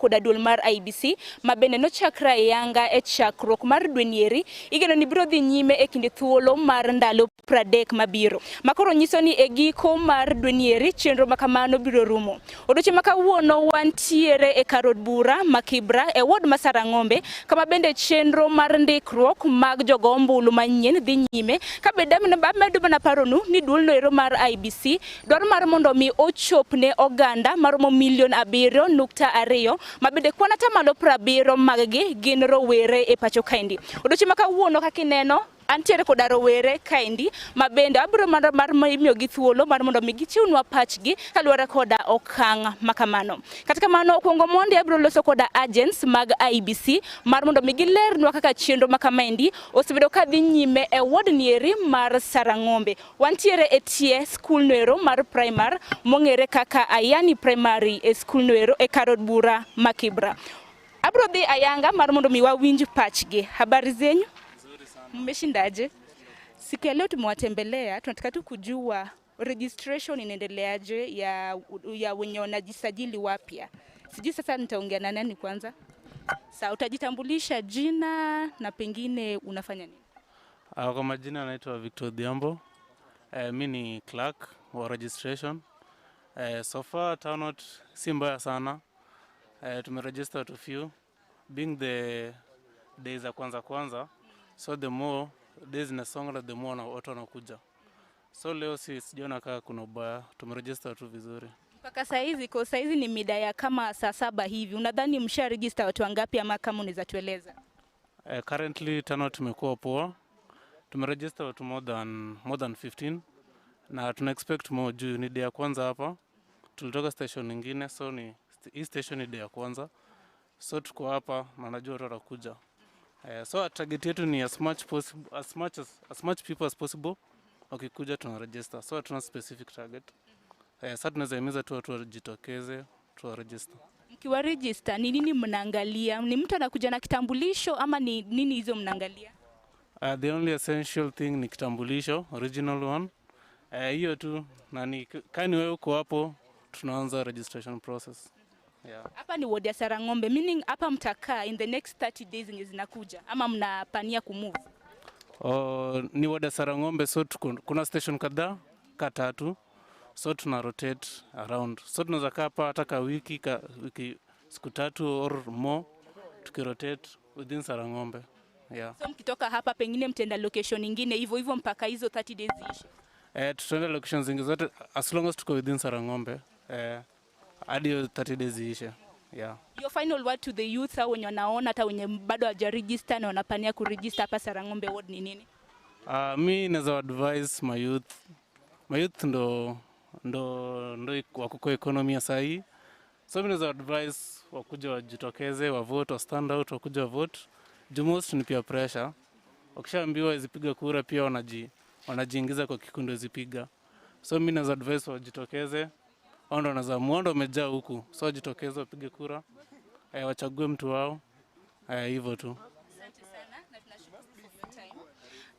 Koda duol mar IEBC ma bende nochakre ayanga e chakruok mar dwe nieri, igeno ni biro dhi nyime e kinde thuolo mar ndalo 30 mabiro. Makoro nyiso ni e giko mar dwe nieri chenro ma kamano biro rumo. Odiochieng' ma kawuono wantiere e kar od bura ma Kibra e ward ma Sarang'ombe, kama bende chenro mar ndikruok mag jogo ombulu manyien dhi nyime. Ka bende amedo mana paronu ni duolno ero mar IEBC dwaro mar mondo mi ochop ne oganda maromo milion 7.2, ma bende kwan 70% mag-gi gin rowere e pacho kaendi. Odiochieng' ma kawuono kaka ineno, antiere koda rowere kaendi ma bende abiro mar miyogi thuolo mar mondo mi gichiwnwa pachgi kaluwore koda okang' ma kamano. Kata kamano, okuongo mondi abiro loso koda agents mag IEBC mar mondo mi gilernwa kaka chenro ma kamaendi osebedo ka dhi nyime e ward nieri mar Sarang'ombe. Wantiere e tie skul noero mar primar mong'ere kaka Ayani Primary e skul noero e kar od bura ma Kibra. Abiro dhi ayanga mar mondo mi wawinj pachgi. Habari zenyu? Mmeshindaje? Siku ya leo tumewatembelea, tunataka tu kujua registration inaendeleaje ya wenye wanajisajili wapya. Sijui sasa nitaongea na nani kwanza? Sawa, utajitambulisha jina na pengine unafanya nini? Kwa majina naitwa Victor Odhiambo. Mi ni clerk wa registration. So far turnout si mbaya sana. Tumeregister watu few, being the days za kwanza kwanza, so the more days zinasonga, the more watu wanakuja. So leo si sijaona kaa kuna ubaya, tumeregister watu vizuri. Mpaka saizi, kwa saizi ni mida ya kama saa 7 hivi, unadhani msha register watu wangapi, ama kama unaweza tueleza? Currently turnout imekuwa poa. Tumeregister watu more than 15 na tuna expect more juu ni day ya kwanza hapa. Tulitoka station nyingine, so ni hii station ni day ya kwanza. So tuko hapa na najua watu watakuja. So target yetu ni as much possible, as much people as possible wakikuja tuna register. So hatuna specific target. Sasa tunaweza himiza tu watu wajitokeze tuwa register. Mkiwa register ni nini mnaangalia? Ni mtu anakuja na kitambulisho ama ni nini hizo mnaangalia? The only essential thing ni kitambulisho, original one. Hiyo tu, na ni kani wewe uko hapo, tunaanza registration process. Yeah. Hapa ni ward ya Sarang'ombe, meaning hapa mtakaa in the next 30 days zenye zinakuja ama mnapania kumove? Oh, ni ward ya Sarang'ombe, so tuko, kuna station kadhaa ka tatu, so tuna rotate around, so tunaweza kaa hapa hata ka wiki siku 3 or more, tukirotate within Sarang'ombe, yeah. So mkitoka hapa pengine mtaenda location nyingine hivyo hivyo mpaka hizo 30 days ziishe? Tutaenda location zingi zote as long as tuko within Sarang'ombe, hadi hiyo 30 days iishe, yeah. Your final word to the youth au wenye wanaona, hata wenye bado hawajaregister na wanapania kuregister hapa Sarang'ombe ward ni nini? Mi naweza advise my youth, my youth ndo wako kwa economy ya sahii, so mi naweza advise wakuja wajitokeze, wa vote, wa stand out, wakuja wa vote juu most ni peer pressure. Wakishaambiwa wazipiga kura, pia wanajiingiza kwa kikundi wazipiga. So mi naweza advise wajitokeze, wao ndo wanaweza muondo wamejaa huku, so wajitokeze wapige kura, wachague mtu wao, hivyo tu.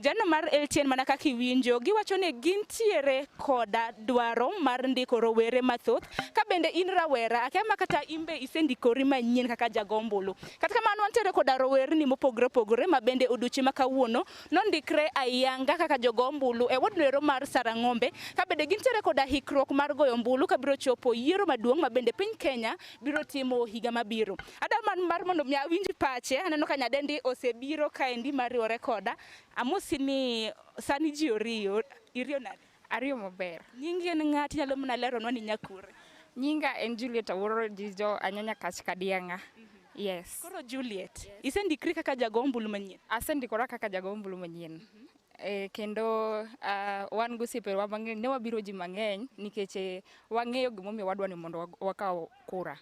Jano mar LTN, mana kaka iwinjo, giwacho ni gintiere koda dwaro mar ndiko rowere mathoth. Ka bende in rawera, akia ma kata imbe isendikori manyien kaka jago ombulu. Kata kamano, wantiere koda rowerni mopogore opogore ma bende odiochieng' ma kawuono nondikre ayanga kaka jogo ombulu e ward noero mar Sarang'ombe, ka bende gintiere koda hikruok mar goyo ombulu kabiro chopo yiero maduong' ma bende piny Kenya biro timo higa mabiro. Ada man mar mondo mi awinj pache, aneno ka nyadendi osebiro kaendi mar riwore koda. Amosi ni sani ji oriyo, iriyo nade? Ariyo maber. Nyingi en ng'ati, inyalo mana leronwa ni nyakure? Nyinga en Juliet Awuoro Jijo Anyanya Kach Kadianga. Yes. Koro Juliet, isendikri kaka jago ombulu manyien? Asendikora kaka jago ombulu manyien. Kendo wan gosiepewa mang'eny ne wabiro ji mang'eny nikech wang'eyo gimomiyo wadwa ni mondo wakaw kura.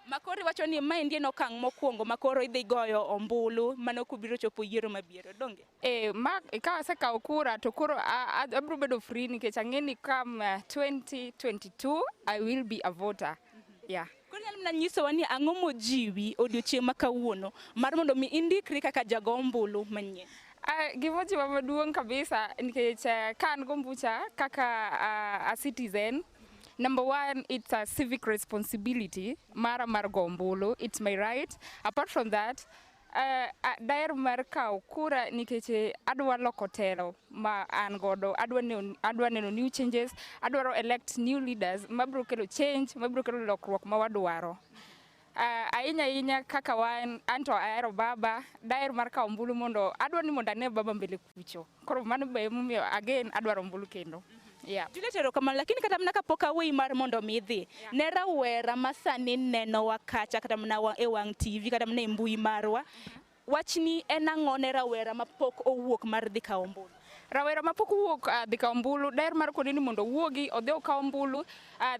Makoro iwacho ni maendi en okang' mokwongo makoro idhi goyo ombulu mano kubiro chopo yiero mabiro, donge? Ma ka asekawo kura to koro abiro bedo free nikech ang'e ni come 2022 I will be a voter. Yeah. Koro inyalo mana nyisowa ni ang'o mojiwi odiochieng' ma kawuono mar mondo mi indikri kaka jago ombulu manyien? Gimojiwa maduong' kabisa nikech ka an gombucha kaka a citizen. Number one, it's a civic responsibility mara mar go ombulu. It's my right. Apart from that, daher mar kawo kura nikech adwa loko telo ma an godo, adwa neno new changes, adwaro elect new leaders mabiro kelo change, mabiro kelo lokruok ma wadwaro. Ahinya ahinya kaka wan, anto ahero baba, daher mar kawo ombulu mondo adwa ni mondo ane baba mbele kucho. Koro mano be emomiyo again adwaro ombulu kendo. Yeah. Juliet, erokamano, lakini kata mana kapok aweyi mar mondo mi idhi ne rawera ma sani nenowa kacha, kata mana e wang' TV, kata mana e mbui marwa, wachni en ang'o ne rawera mapok owuok mar dhi kawo ombulu? Rawera mapok owuok dhi kawo ombulu, daher mar koni ni mondo owuogi odhi okaw ombulu.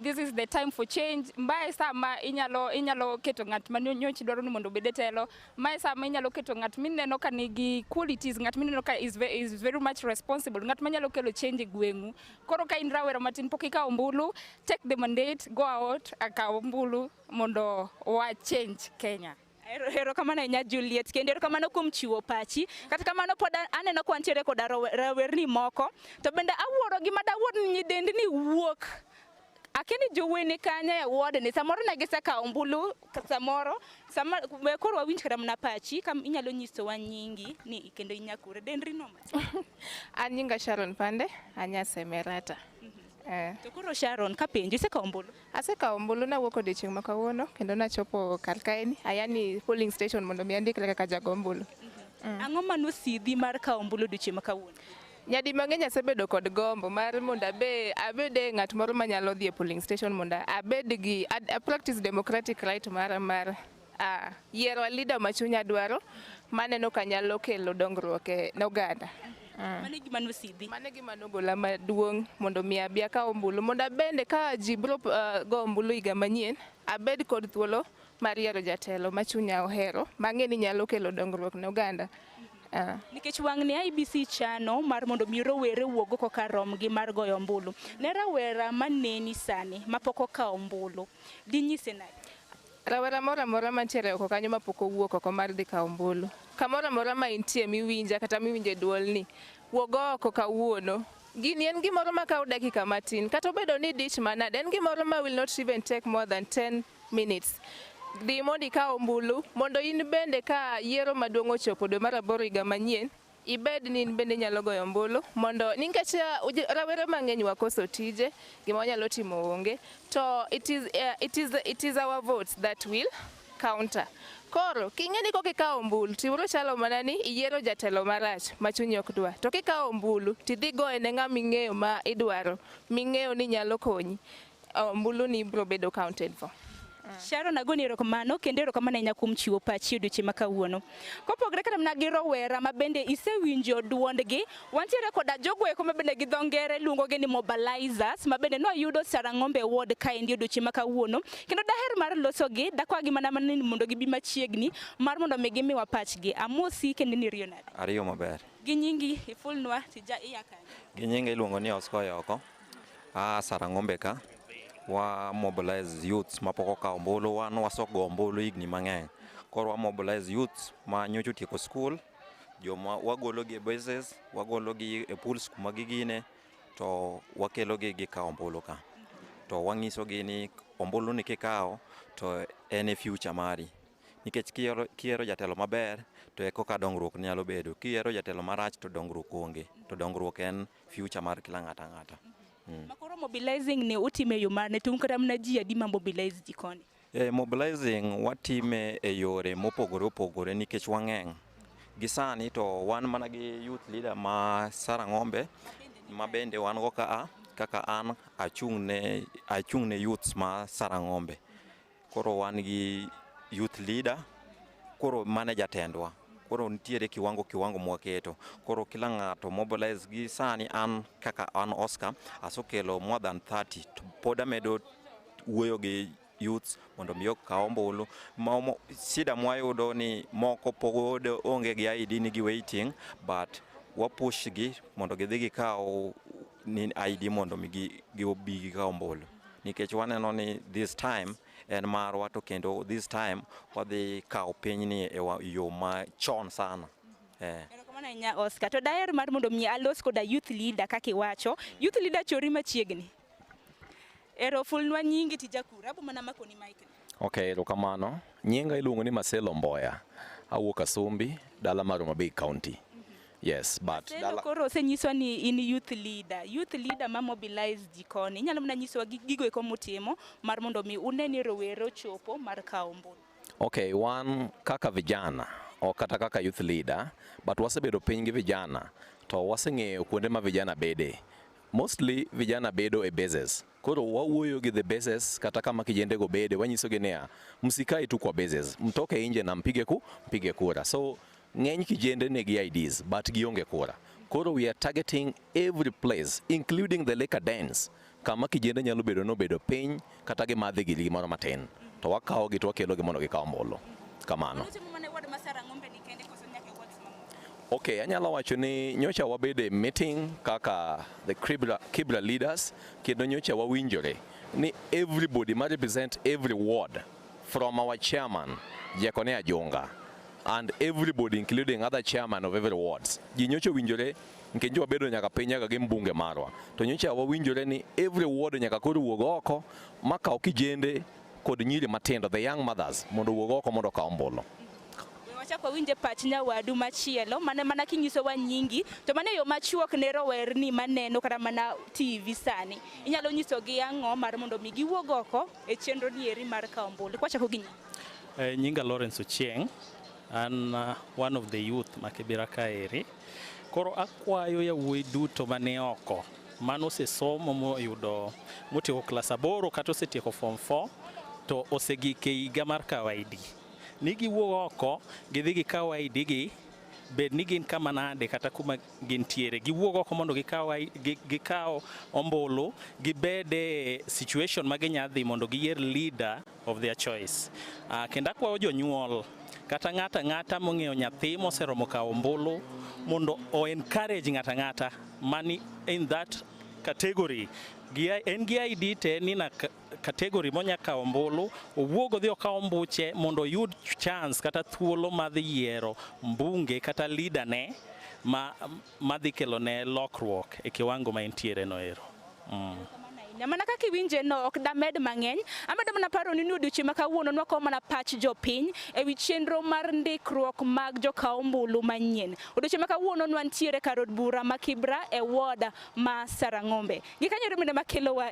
This is the time for change. Mae sama inyalo keto ng'at ma nyocha dwaro ni mondo obed e telo. Mae sama inyalo keto ng'at mineno ka nigi qualities, ng'at mineno ka is very much responsible, ng'at manyalo kelo change e gweng'u. Koro ka in rawera matin pok ikawo ombulu, take the mandate, go out, akaw ombulu mondo wa change Kenya. Erokamano ahinya, Juliet, kendo erokamano kuom chiwo pachi. Kata kamano pod aneno ka wantiere koda rawerni moko, to bende awuoro gima dawuor ni nyidendni wuok. Akia ni jowuoyi kanye e ward ni, samoro ne gisekawo ombulu samoro sama we. Koro wawinj kata mana pachi kam inyalo nyisowa nyingi ni kendo inyakure dendri no. An nyinga Sharon Pande, anya Semerata. To koro Sharon, kapenjo, isekawo ombulu? Asekawo ombulu, nawuok odiochieng' ma kawuono kendo nachopo kar kaeni, ayani polling station mondo mi andikre kaka jago ombulu. Ang'o manosidhi mar kawo ombulu odiochieng' ma kawuono? Nyadi mang'eny asebedo kod gombo mar mondo abede ng'at moro manyalo dhi e polling station mondo abed gi a practice democratic right mara mar yiero a leader ma chunya dwaro, maneno ka nyalo kelo dongruok e ne oganda. Mano e gima nosidhi? Mano e gima nogola maduong' mondo mi abi akaw ombulu, mondo abende ka ji biro go ombulu higa manyien, abed kod thuolo mar yiero jatelo ma chunya ohero, mang'e ni nyalo kelo dongruok ne oganda. Nikech wang'ni IEBC chano mar mondo mi rowere wuog oko kar romgi mar goyo ombulu. Ne rawera maneni sani mapok okawo ombulu, dinyise nade? Rawera moro amora mantiere oko kanyo mapok owuok oko mar dhi kawo ombulu, kamoro amora ma intie miwinja kata miwinjo duolni, wuog oko kawuono. Gini en gimoro ma kawo dakika matin, kata obedo ni dich manade, en gimoro ma will not even take more than 10 minutes. Dhi mondo ikaw ombulu, mondo in bende ka yiero maduong' ochopo dwe mar aboro higa manyien, ibed ni in bende inyalo goyo ombulu, mondo nikech rawere mang'eny wakoso tije, gima wanyalo timo onge, to it is our votes that will counter. Koro king'e ni kok ikawo ombulu to chalo mana ni iyiero jatelo marach ma chunyi ok dwa. To kikawo ombulu tidhi goye ne ng'ama ing'eyo ma idwaro, ming'eyo ni nyalo konyi, ombulu ni biro bedo counted for. Sharon, agoni erokamano kendo erokamano ahinya kuom chiwo pachi odiochieng' ma kawuono. Kopogre kata mana gi rowera ma bende isewinjo duondgi, wantiere koda jogo eko ma bende gi dho ngere luongogi ni mobilizers, ma bende nwayudo Sarang'ombe ward kaendi odiochieng' ma kawuono. Kendo daher mar losogi, dakwagi mana ni mondo gibi machiegni mar mondo mi gimiwa pachgi. Amosi kendo niriyo nade? Ariyo maber. Gi nyingi ifulnwa tija iya kanye? Gi nyinga iluongo ni Oscar Oyoko. Aa Sarang'ombe ka. Wa mobilize youths mapok okawo ombulu. Wan wasego ombulu higni mang'eny. Koro wa mobilize youths ma nyocha otieko skul, joma wagologi e bases, wagologi e pools kuma gigine, to wakelogi gikawo ombulu ka. To wang'isogi ni ombulu ni kikawo to en e future mari. Nikech kiyiero jatelo maber to ekoka dongruok nyalo bedo. Kiyiero jatelo marach to dongruok onge. To dongruok en future mar kila ng'ato ang'ata. Ma koro mobilizing ni utime e yo mane, to un kata mana ji adi ma mobilize ji koni? E mobilizing watime e yore mopogore opogore nikech wang'eny. Gi sani to wan mana gi youth leader ma Sarang'ombe ma bende wan go ka kaka an achung' ne youths ma Sarang'ombe. Koro wan gi youth leader, koro mano e jatendwa. Koro nitiere kiwango mwaketo. Koro kila ng'ato mobilize gi sani an kaka an Oscar asekelo more than 30 to pod amedo wuoyo gi youths mondo mi okaw ombulu. Shida mwayudo ni moko pod onge gi ID ni gi waiting, but wa push gi mondo gidhi gikaw ni ID mondo mi gibi gikaw ombulu. Nikech waneno ni this time en marwa, to kendo this time wadhi kawo pinyni e yo machon sana. Erokamano ahinya, Oscar. To daher mar mondo mi alos koda youth leader kaka iwacho. Youth leader, chori machiegni. Ero fulnwa nyingi tija kura, abo mana makoni mic ni. Ok, erokamano. Nyinga iluongo ni Marcelo Mboya. Awuok Asumbi, dala mar Homa Bay County. Yes, but Marcelo, dala. Koro osenyiswa ni in youth leader, youth leader ma mobilize ji koni. Inyalo mana nyisowa gigo eko mutimo mar mondo mi une ni rowere ochopo mar kawo ombulu. Ok, wan kaka vijana, ok kata kaka youth leader, but wasebedo piny gi vijana, to waseng'eyo kuonde ma vijana bede. Mostly vijana bedo e bases. Koro wawuoyo gi the bases kata kama kijendego bede, wanyisogi niya, msikae tu kwa bases, mtoke nje na mpige kura. So ng'eny kijende nigi IDs but gionge kura. Koro we are targeting every place, including the liquor dens, kama kijende nyalo bedo nobedo piny kata gimadhe giri gimoro matin. To wakawogi to wakelogi mondo gikaw ombulu. Kamano. Mano utimo mana e ward ma Sarang'ombe ni kende koso nyaka e wards mamoko? Okay, anyalo wacho ni nyocha wabedo e meeting kaka the Kibra leaders, kendo nyocha wawinjore ni everybody ma represent every ward, from our chairman Jekonia Ajonga and everybody, including other chairman of every wards. Ji nyocha owinjore nikech nyocha wabedo nyaka piny nyaka gi mbunge marwa. To nyocha wawinjore ni every ward nyaka koro wuog oko makaw kijende kod nyiri matindo, the young mothers, mondo owuog oko mondo okaw ombulu. We wachak wawinje pach nyawadu machielo mana kinyisowa nyingi to mano e yo machuok ne rowerni maneno kata mana TV sani. Inyalo nyisogi ang'o mar mondo mi giwuog oko e chenro ni eri mar kawo ombulu? Kwachako gi nyingi. Nyinga Lawrence Ochieng, an one of the youth ma Kibera kaeri. Koro akwayo yawuoyi duto mane oko mano osesomo moyudo motieko klas 8 kata osetieko form 4 to osegik e higa mar kawo ID. Ni giwuog oko gidhi gikaw ID gi, bed ni gin kama nade kata kuma gintiere, giwuog oko mondo gikaw ombulu, gibed e situation ma ginya dhi mondo giyier leader of their choice. Kendo akwayo jonyuol kata ng'ato ang'ata mong'eyo nyathi moseromo kawo ombulu mondo o encourage ng'ato ang'ata mani in that category gi, en gi ID te en in a category monya kawo ombulu, owuog odhi okaw ombuche mondo oyud chance kata thuolo mar dhi yiero mbunge kata leader ne ma madhi kelone lokruok e kiwango ma entiere no ero. Ahinya. Mana kaka iwinje no, ok damed mang'eny. Amedo mana paro ni odiochieng' ma kawuono nwakowo mana pach jopiny ewi chenro mar ndikruok mag jokaw ombulu manyien. Odiochieng' ma kawuono nwantiere kar od bura ma Kibra e ward ma Sarang'ombe. Gikanyo ero bende makelowa.